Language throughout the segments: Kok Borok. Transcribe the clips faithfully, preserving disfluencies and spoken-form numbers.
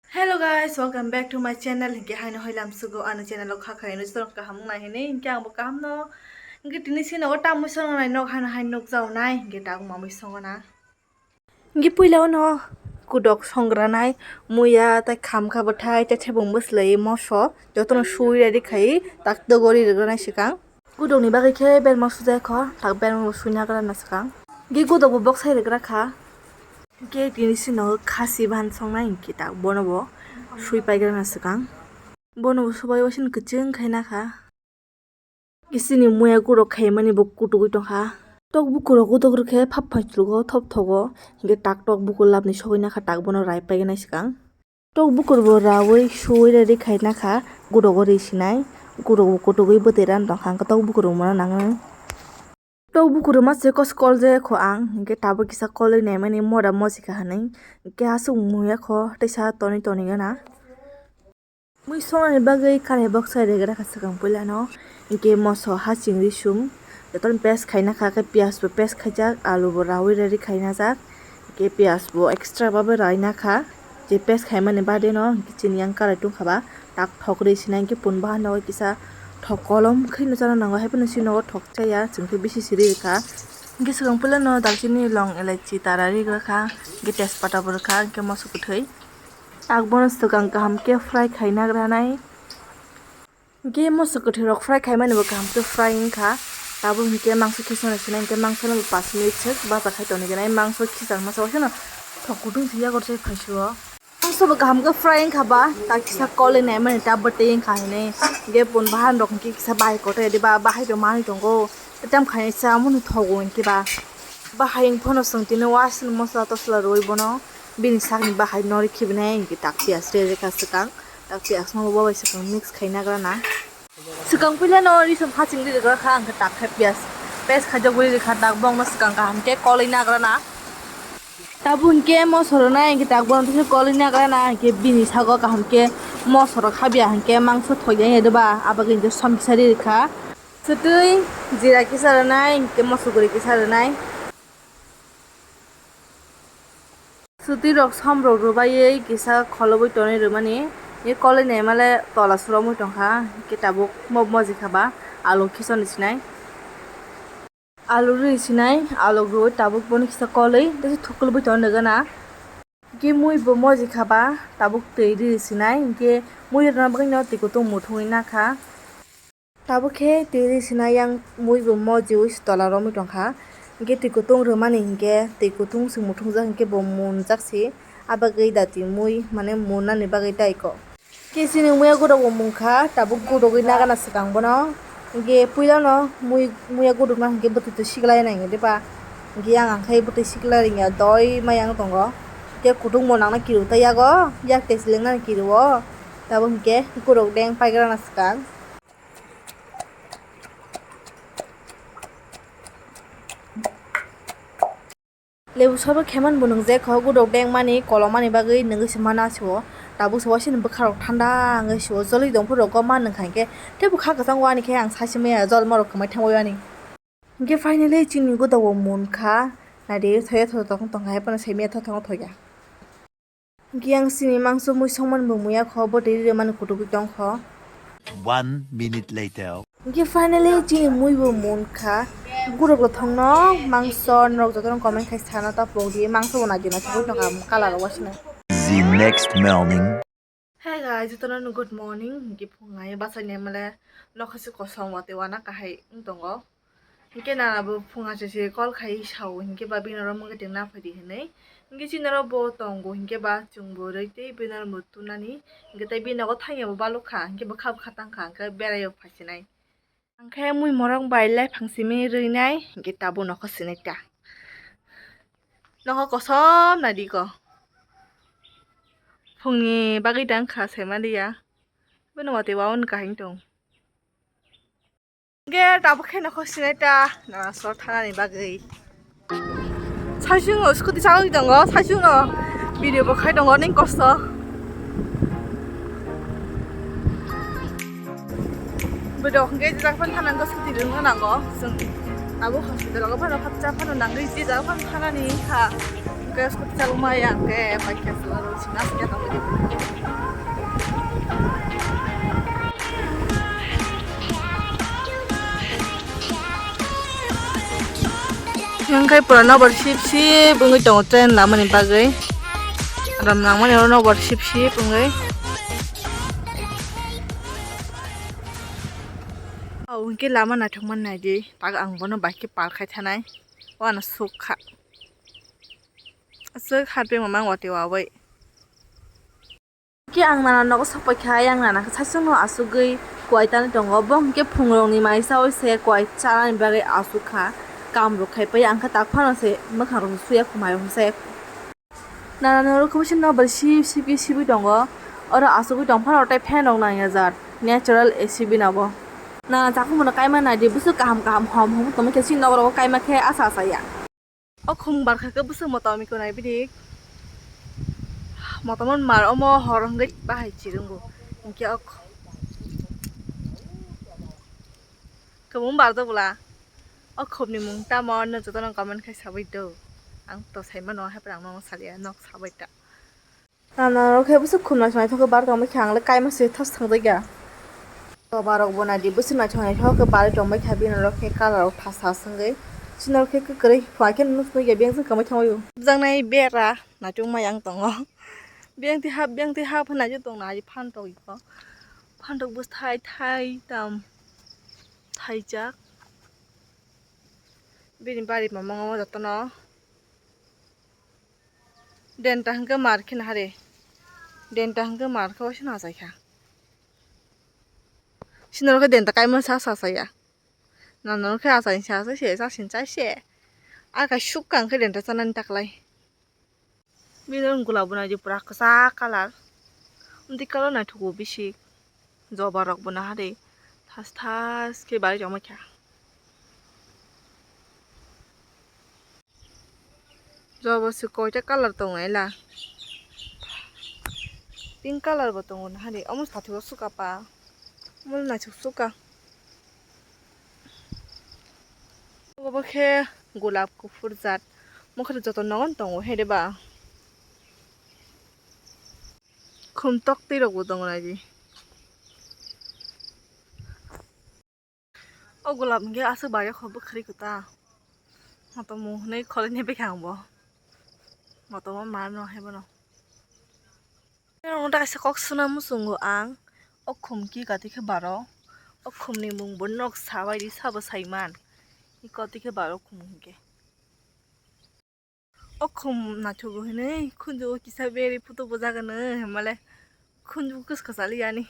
Hello guys, welcome back to my channel. Hinkhe haino hoilam sugo ani channel o kha khaino chwng kaham nai hinwi hinkhe ang bo kaham no. Hinkhe tini si nogo tamwi song nai nok haino hai nok jao nai hinkhe tak mamwi songo na. Hinkhe puila ono kudok songra nai muya tai khamkha bwthai tai thebung bwslai moso jotono sui ready khai tak dogori rwgranai swkang. Gudokni bagwi khe berma sujai kho, tak berma bo suina gra na swkang. Ge gudok bo bok sai rwgra kha. Ge tini sino khasi bahan songnai hinkhe tak bono bo sui paigra na swkang. Bono bo subai waisini kwchwng khai na kha. Ge sini muya gudok khaimani bo kutugwi tongkha. Tok bukurok gudok rwkhe phap phaichwlwgo thop thogo. Hinkhe tak tok bukur labni sogwi na kha, tak bono rai paigra na swkang. Tok bukur bo raui suui ready khai na kha, gudok o ri sinai, gudok bo kutugui bwtwi ran tong kha, tok bukur rok mano nang nai. Tok bukur rok ma se kos kol je kho ang, hinkhe tabuk kisa kolwi naimani mora mosi kha hinui, hinkhe aswk muya kho teisa tonwi tonwi gana. Mui songnani bagwi karai boksai regra kha swkang puila no, hinkhe moso ha chingri sum, jotono paste khaina kha, khe piyaj bo paste khaijak, alu bo raui ready khaina jak. Hinkhe piyaj bo extra ba bai raina kha, je paste khaimani bade no hinkhe chini yang karai tongkha ba tak thok ri sinai hinkhe pun bahan no kisa thok kolom khe no chana nango, haiphano chini nogo thok chaya chwng khe bisi siri rikha. Hinkhe swkang puila no dalchini, long, elaichi, tara rigra kha, hinkhe tejpata bo rwkha, hinkhe moso kwthwi tak bono swkang kaham khe fry khaina granai. Hinkhe moso kwthwi rok fry khaimani bo kaham khe fry wngkha. Tabuk hinkhe mangso khe songna sinai hinkhe mangso no bo pash minute se bacha khai tongni gwnai. Mangso khichar masa waisano thok kutung se yago se phaisio. Mangso bo kaham khe fry wngkha ba, tak kisa kolwi naimani ta bwtwi wngkha hinui. Hinkhe pun bahan rok hinkhe kisa bahai kotor ya diba, bahai rok manwi tongo. Tam khainai sa munu thogo hinkhe ba. Bahai wng phano chwng tini waisano mosola tosola rwui bono bini sakni bahai no rikhi bini hinkhe tak piyaj rwi rwkha swkang. Tak piyaj no bo bai swkang mix khai nagra na. Swkang puila no risam haching ri rwkha, ang khe tak khe piyaj paste khaijak ri rwkha, tak bong no swkang kaham khe kolwi nagra na. Tabuk hinkhe moso rwnai hinkhe tak bono teisa kolwi nagra na hinkhe bini sago kaham khe moso rok habya hinkhe mangso thok ya diba, abagwi hinkhe som kisa ri rwkha. Swtwi jira kisa rwnai hinkhe moso guri kisa rwnai. Swtwi rok som rok rwbaiwi kisa kholobwi tonwi rwmani. Ye kolwi naima le tola suromwi tongkha, hinkhe tabuk mo moji kha ba alok khe soni sinai. Alok rwi sinai, alok rwi tabuk bono kisa kolwi tei thuklubwi tongwi rwgana. Hinkhe mui bo moji kha ba tabuk twi rwi sinai, hinkhe mui rwna bagwi no twi kutung muthungwi nakha. Tabuk khe twi rwi sina yang mui bo mojiui se tola romwi tongkha. Hinkhe twi kutung rwmani hinkhe twi kutung se muthungjak hinkhe bo munjak se. Abagwi da twi mui mane munnani bagwi tei ko. Khe chini muya gudok bo mungkha, tabuk gudogwi nagana swkang bono. Hinkhe puilano mui, muya gudokna hinkhe bwtwi twi siklai nai hinkhe diba. Hinkhe yang ang khe bwtwi siklai rwngya doi ma yang tongo. Hinkhe kutung bo nangna kiru tei yago, yak tei se lengnani kiru o. Tabuk hinkhe gudok deng paigrana swkang. Lebu sobo kheman bo nwngjak kho, gudok dengmani kolomani bagwi nungwi se mana sio. Tabuk se waisini bwkha rok thanda wngwi sio, joloi dongphuru rok ma nungkha hinkhe teibo kha kwchang wani khe ang saisi maya jol morok kwmai thangwi wani. Hinkhe finally chini gudok bo munkha, naidi thoya thoya tong tongkha, haiphano saimaya thothong thoya. Hinkhe yang sini mangso mui songmani bo muya kho, bo twi rwmani kutugwi tongkho. One minute later. Hinkhe finally chini mui bo munkha. Gurok rok thongno mangso norok jotono comment khai sana ta pokdi, mangso bo naidi naithok tongkha, color rok wasina. The next morning. Hey guys, jotono good morning. Hinkhe phung hai bachai nai male nokha se kosong watwi wana kahai wng tongo. Hinkhe nana bo phung achai se call khai sao, hinkhe ba bini oro mwkhwtwng na phaidi hinwi. Hinkhe chini oro bo tongo, hinkhe ba chwng bo rwi tei bini oro bo tunani. Hinkhe tei bini nogo thangya bo balukha, hinkhe bwkha bwkha tangkha, hinkhe berai o phaisinai. Hinkhe mui morok bai lai phang simi rwinai, hinkhe tabuk nokho sinai ta. Nokho kosom naidi ko. Phungni bagwi tangkha saimaliya. Bini watwi wawan kahai tong. Ge tabuk khe nokho sinai ta, na sor thanani bagwi. Saisung no scooty chalwi tongo, saisung no video bo khai tongo, ning kosto. Bodo hwnkhe jajak phano thanango, scooty rwngno nango. Chwng abo hospital o phano khapcha phano nangwi jajak phano thanani kha. Hwnkhe scooty chalwma ya hwnkhe bike khe chwla rw sina sina tongwi. Hwnkhe pura nokbar sip sip wngwi tongo train lamani bagwi. Ram nangmani oro nokbar sip sip wngwi. O hwnkhe lama naithokmani naidi. Tak ang bono bai khe par khai thanai. O ano suk kha. Aswk hapeng mamang watwi wawi. Khe ang nana nogo sokpai kha, ayang nana khe saichungno asugwi kuai tanwi tongo. Bo hwnkhe phungrokni mai chaui se kuai chanani bagwi asuk kha. Kamrok khai pai ang khe tak phano se mwkhangrok suya kho mairok se. Nana norok khe bisingo nokbar sip sip khe sibwi tongo. Oro asugwi tong phano tei fan rok nang ya jar. Natural A C bini abo. Nana chakhumono kaima naidi, bwswk kaham kaham hom hom tongma khe chini nokrogo kaima khe asa asa ya. O khum barkha khe bwswk motom iko nai bini. Motom on mar omo hor hwngwi bahai chirwngo. Hinkhe o khum, kwbangma barjak bwla. O khumni mung tamo no jotono comment khai sabai do. Ang to saimano, haphar ang no salia, nok sabai ta. Nana rok khe bwswk khum naithok naithok khe bar tongma khe ang le kaima se thas thangjakya. Toba rok bo naidi bwswk naithok naithok khe barwi tongbai kha bini rok khe colour rok thas thas wngwi. Chini rok khe kwrwi phai khe nuknukya biyang se kwmai thangwi o. Bwjaknai bera naithok ma yang tongo. Biyang twi hap biyang twi hap hwnwi tong nai phan tok iko. Phan tok bwsthai thai tam thaijak. Bini bari mamang o jotono. Denta hwnkhe mar khe nahari. Denta hwnkhe mar khe waisa nachaikha. Sinoro khe denta kaima sa sa saya. Nana khe achai sa sa se sa sin chai se. Aka sukka hwnkhe denta chanani taklai. Bini gulab bo naidi pura kwchak colour. Amtwi colour naithogo bisi. Joba rok bo nahari thas thas khe bai tongma kha. Joba se koita colour tongo ela. Pink colour bo tongo nahari. Omo sathi o suka pa. Omo naithok suka. Obo khe gulab kuphur jat. Omo khe joto nogon tongo he de ba. Khum tok twi rok bo tongo naidi. O gulab hwnkhe aswk bai o kho bwkhwrwi kwtal. Motom mung hwnwi khoroknwi bwkha ang bo. Motom o mar no hai bono. Norok no kaisa kok suna muchungo ang. O khum ki kati khe baro. O khum ni mung bo nok sabai di sabo saiman. I koti khe baro khum hwnkhe. O khum naithogo hinwi khunjugo kisa beri photo bujagano hinmale khunjugo kwswk kwchali yani.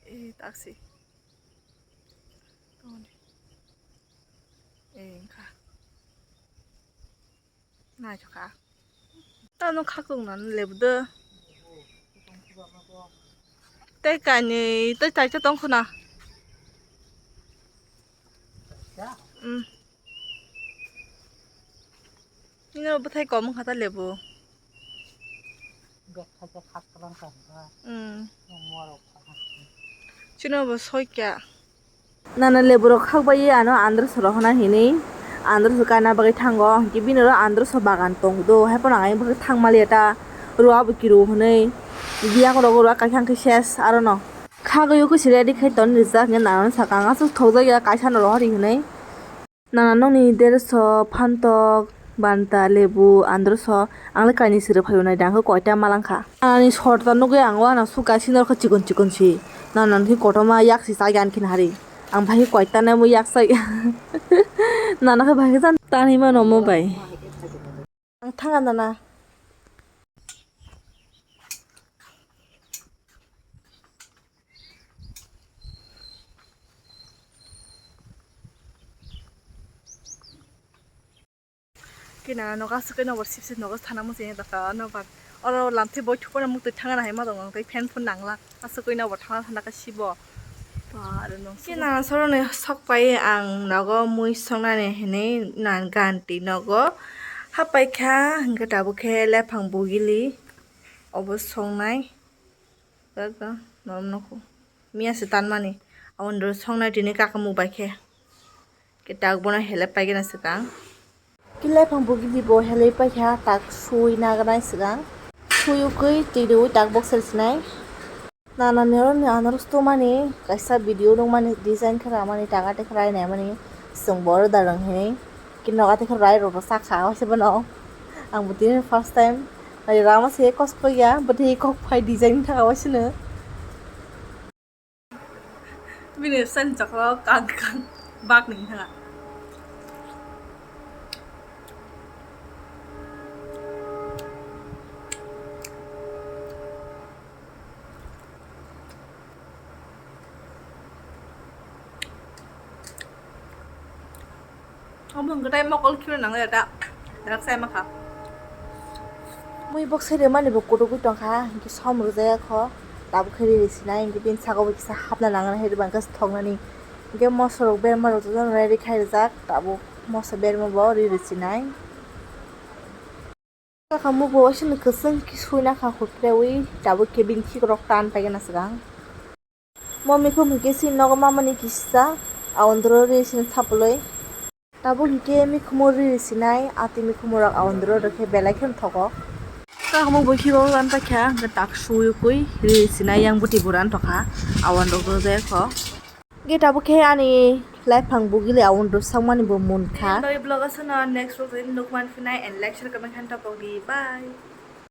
E taksi. Tongoni. E wngkha. Naithokha. Tamo khakung nang lebu do. Tei kainwi tei taisa tong khuna. Hmm. Nini bwthai kom wngkha ta lebu. Hmm. Chini bo soi kya. Nana lebu rok khak bai ano andro soro hona hinwi andro so kaina bagwi thango, hinkhe bini oro andro so bagan tong do, hai phano ang bagwi thang maliya ta, rua bo kiru hinwi biya rok rua kaisa hinkhe ses aro no khagwi ukui se ready khai ton rijak hinkhe nana no saka ang aswk thokjak ya kaisa no rohori hinwi. Nana nokni derso, phantok, banta, lebu, androso, ang le kainwi siri phaibo nai da, ang khe koita ma lang kha. Nanani sorta nugwi ang uanw sukha, sini rw khe chikon chikon si. Nana nokni kotorma yak si chaya ani khe nahari. Ang bai khe koita nai bo yak chaya. Nana khe bai khe chan tanwi mano omo bai. Ang thanga nana. Kina nogo aswk khe nobar sip sip nogo sana muchungya dakha nobar. Oro lamtwi boi thupana muktwi thangna hai ma tongo tei fan phone nangla. Aswk khe nobar thangna thangna khe sibo. Ba aro nung. Kina soroni sok pai ang nogo mui songnani hinwi nan ganti nogo. Hapai kha hwnkhe tabuk khe lephang bugili obo songnai. Norok nukho. Miya se tanmani. Aboni oro songnai tini kaka muk bai khe. Khe tak bono helep paigena swkang. Khe lephang bugili bo helep paikha tak sui nagnai swkang. Sui ukui twi rwi tak boksel sinai. Nana ni oro ni anorok stomani kaisa video nukmani design khe ramani taka tei khe rainai mani chwng bo order rang hinwi. Nogo tei khe rai rok bo chakha, waisa bono ang bo tini first time. Rai rama se kosto ya, bwtwi kok phai design thaka waisano. Bini sani chokro kang kang bak ni thanga. Omo hwnkhe tei mokol khiro nangya da. Rak sai makha. Mui bok sai rwmani bo kutukgwi tongkha, hinkhe som rwjaya kho. Tabuk khe riri sinai, hinkhe bini saka bo kisa hapna nangna hai rwbankha thoknani. Hinkhe moso rok berma rok jotono ready khai rijak, tabuk moso berma bo riri sinai. Kaka mugo waisano kwchwng khe suina kha hwnkhe tabuk khe bini khikrok tan paigana swkang. Mo mikhum hinkhe si nogo mamani kisa awandro ri sini sapuloi. Tabuk hinkhe mikhumo ri sinai ati mikhumo rok awandro rokhe belai khe thogo. Kaka mugo khikrok tan paikha hwnkhe tak suyukui ri sinai yang buti buran tokha awandro rokhe kho. Ge tabuk khe ani life phang bugili awandro sakmani bo munkha. Bai vlog asano next vlog nukman phinai and like share comment khan tapok di. Bye.